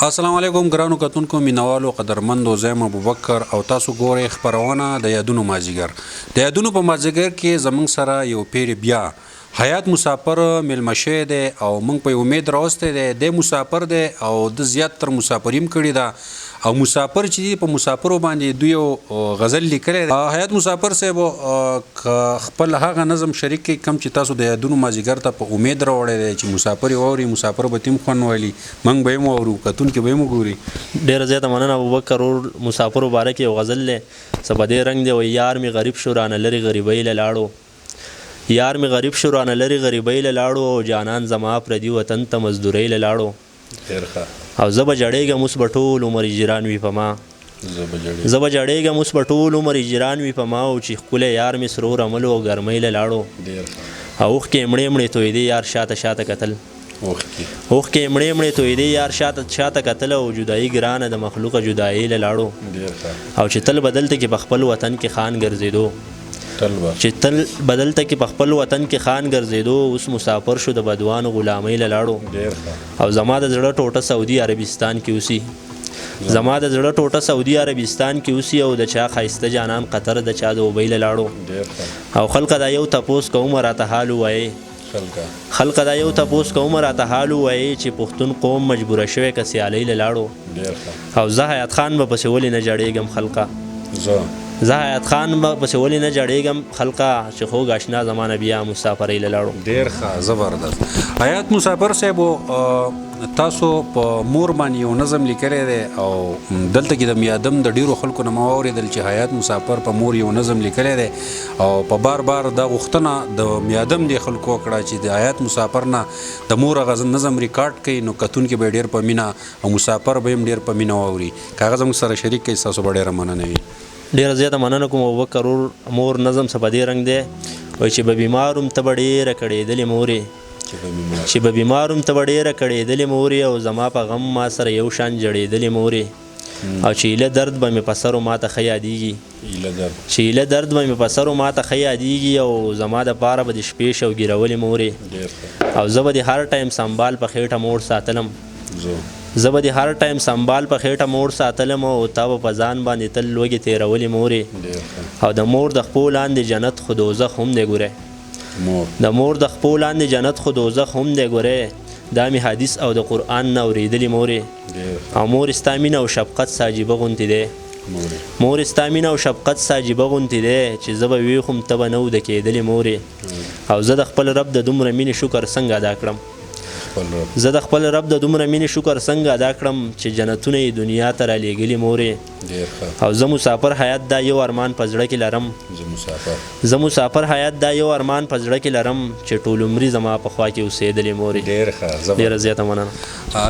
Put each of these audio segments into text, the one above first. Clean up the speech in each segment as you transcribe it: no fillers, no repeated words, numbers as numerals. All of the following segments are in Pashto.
السلام علیکم ګرانو کتونکو، مینوالو، قدرمندو، زه یم ابوبکر او تاسو ګورئ خپرونه د یادونو مازیګر. د یادونو په مازیګر کې زمونږ سره یو پیر بیا حیات مسافر میلمه شوی دی او مونږ په امید راوستی دی. دی مسافر دی او د زیات تر مسافریم کړې ده او مسافر چې دی، په مسافرو باندې دوی یو غزل لیکلی دی. حیات مسافر صاحب، که خپل هغه نظم شریک کړئ کوم چې تاسو د یادونو مازیګر ته په امید راوړی دی چې مسافر یې واوري، مسافر به تیم خوند والي، موږ به یې واورو، کتونکي به یې وګوري. ډېره زیاته مننه ابوبکر ورور. مسافرو باره کې یو غزل دی، څه په دې رنګ دی، وایي: یار مې غریب شو رانه لرې غریبۍ له لاړو، یار مې غریب شو رانه لرې غریبۍ له لاړو او جانان زما پردي وطن ته مزدورۍ له لاړو. ډېر ښه. او زه به ژړېږم، اوس به ټول عمر هجران وي په ما. زه به ژړېږم. زه به ژړېږم، اوس به ټول عمر هجران وي په ما او چې ښکلی یار مې سرو رملو او ګرمۍ له لاړو. ډېر ښه. او اوښکې مړې مړې تویدې، یار شاته شاته کتل. اوښکې. اوښکې مړې مړې تویدې، یار شاته شاته کتل او جدایي ګرانه د مخلوقه جدایۍ له لاړو. ډېر ښه. او چې تل به دلته کې په خپل وطن کې خان ګرځېدو. تل به. چې تل به دلته کې په خپل وطن کې خان ګرځېدو، اوس مسافر شو، د بدوانو غلامۍ له لاړو. ډېر ښه. او زما د زړه ټوټه سعودي عربستان کې اوسي، زما د زړه ټوټه سعودي عربستان کې اوسي او د چا ښایسته جانان قطر، د چا دوبۍ له لاړو. ډېر ښه. او خلکه دا یو تپوس کوم، راته حال ووایې. خلکه. خلکه دا یو تپوس کوم، راته حال ووایې چې پښتون قوم مجبوره شوی که سیالۍ له لاړو؟ ډېر ښه. او زه حیات خان به پسې ولې نه ژړېږم خلکه؟ زه. زه حیات خان به پسې ولې نه ژړېږم خلکه چې خوږ اشنا زما نه بیا مسافرۍ له لاړو؟ ډېر ښه، زبردست. حیات مسافر صاحب، تاسو په مور باندې یو نظم لیکلی دی او دلته کې د میادم د ډیرو خلکو نه ما واورېدل چې حیات مسافر په مور یو نظم لیکلی دی او په بار بار دا غوښتنه د میادم د خلکو وکړه چې د حیات مسافر نه د مور هغه نظم ریکارډ کړئ، نو کتونکي به ډېر په مینه او مسافر به هم ډېر په مینه واوري. که هغه زموږ سره شریک کړئ، ستاسو به ډېره مننه وي. ډېره زیاته مننه کوم ابوبکر ورور. مور نظم څه په دې رنګ دی، وایي: چې به بیمار وم ته به ډېره کړېدلې مورې. چې به بیمار. چې به بیمار وم ته به ډېره کړېدلې مورې او زما په غم ما سره یو شان ژړېدلې مورې. او چې ایله درد به مې په سر و ما ته ښه یادېږي. ایله درد. چې ایله درد به مې په سر و ما ته ښه یادېږي او زما د پاره به د شپې شوګیرولې مورې. ډېر ښه. او زه به د هر ټایم سنبال په خېټه موړ ساتلم. زه. زه به د هر ټایم سنبال په خېټه موړ ساتلم او تا به په ځان باندې تل لوږې تېرولې مورې. ډېر ښه. او د مور د خپو لاندې جنت خو دوزخ هم دی ګوره. مور. د مور د خپو لاندې جنت خو دوزخ هم دی ګوره، دا مې حدیث او د قرآن نه اورېدلې مورې. ډېر ښه. او مور ستا مینه او شفقت څه عجیبه غوندې دی. مورې. مور ستا مینه او شفقت څه عجیبه غوندې دی چې زه به ویښوم ته به نه وده کېدلې مورې. او زه د خپل رب د دومره مینې شکر څنګه ادا کړم؟ خپل رب. زه د خپل رب د دومره مینې شکر څنګه ادا کړم چې جنتونه یې دنیا ته رالیږلي مورې. ډېر ښه. او زه مسافر حیات دا یو ارمان په زړه کې لرم. زه مسافر. زه مسافر حیات دا یو ارمان په زړه کې لرم چې ټول عمري زما په خوا کې اوسېدلې مورې. ډېر ښه، زبردست. ډېره زیاته مننه.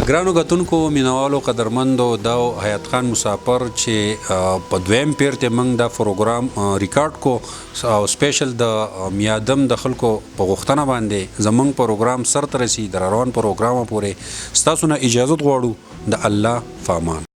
ګرانو کتونکو، مینوالو، قدرمندو، دا حیات خان مسافر چې په دویم پیر ته موږ دا پروګرام ریکارډ کو او سپیشل د میادم د خلکو په غوښتنه باندې زمونږ پروګرام سر ته رسي. د روان پروګرام پورې ستاسو نه اجازت غواړو. د الله فامان.